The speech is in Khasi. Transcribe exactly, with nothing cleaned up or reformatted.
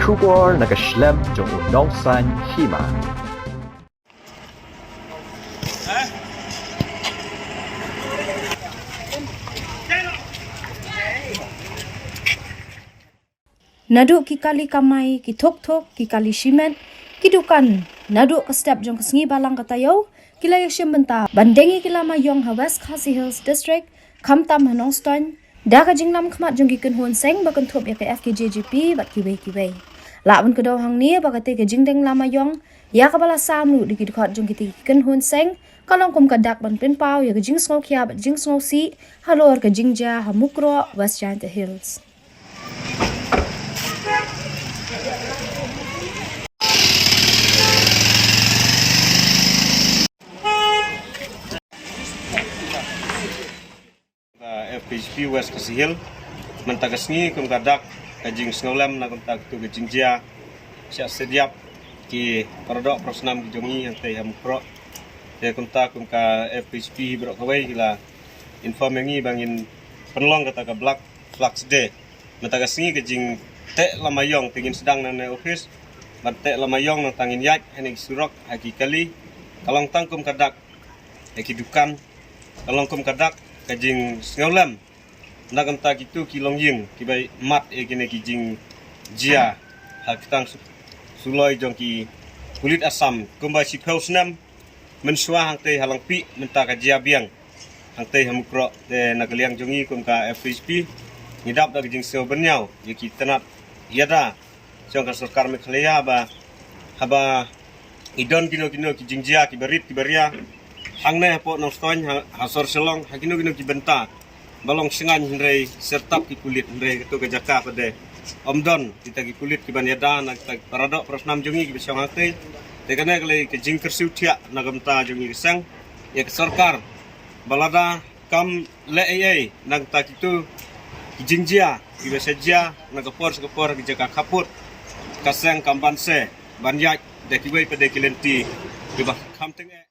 Khubor na ka shlem jong u nongsan hima. Naduh ki kali kamai, ki thuk thuk, ki kali shimet, ki dukan, naduh ka step jong ka sngi balang ka taïew, ki la ïa shim bynta ban deng ïa ki lama ïong ha West Khasi Hills District, khamtam ha Nongstoiñ, da ka jinglam khmat jong ki kynhun seng ba kynthup ïa ka F K J G P bad kiwei kiwei. Lah ban kdew hangne ba katei ka jingdeng lama ïong ïa kaba la sam ruh da ki dkhot jong kitei ki kynhun seng, ka long kum ka dak ban pynpaw ïa ka jingsngewkhia bad jingsngewsih halor ka jingjia ha Mukroh, West Jaintia Hills. Ka F K J P West Khasi Hills, mynta ka sngi kum ka dak ka jingsngewlem na kumta katu ka jingjia, sha sediap ki paradoh parasnam ki jong ngi hangtei ha Mukroh. Te kumta kum ka F K J P baroh kawei ki la inform ïa ngi ba ngin pynlong kata ka Black Flags Day. Mynta ka sngi ka jingteh lama ïong te ngin sdang nangne office ban teh lama ïong, nangta ngin ïaid ha kine ki surok ha ki kali. Ka long tang kum ka dak ha ki dukan, ka long kum ka dak ka jingsngewlem na kumta kitu ki longïing kiba mat ïa kine ki jingjia ha ki tang su-, suloi jong ki pulit Assam. Kumba shiphew snem mynshuwa hangtei ha Langpih mynta ka jia biang hangtei ha Mukroh. Te na ka liang jong ngi kum ka F K J P, ngi dap da ka jingsngew bynñiaw ïa ki tnat ïada jong ka sorkar Meghalaya ba haba i don kino kino ki jingjia kiba rit kiba ria hangne hapoh Nongstoiñ, ha, ha sor Shillong, ha kino kino ki bynta ba long shngaiñ, hynrei syrtap ki pulit, hynrei kato ka jaka pat de ym don kita ki pulit kiban ïada na kita ki paradoh parasnam jong ngi kiba shong hangtei. Te kane ka long ka jingkyrsiew thiah na kumta jong ngi ka seng ïa ka sorkar ba lada kam leh ei ei na kita kitu ki jingjia kiba sa jia na ka por sha ka por ha ki jaka khappud, ka seng kam banse ban ïaid da kiwei pat de ki lynti kiba kham tyngeh.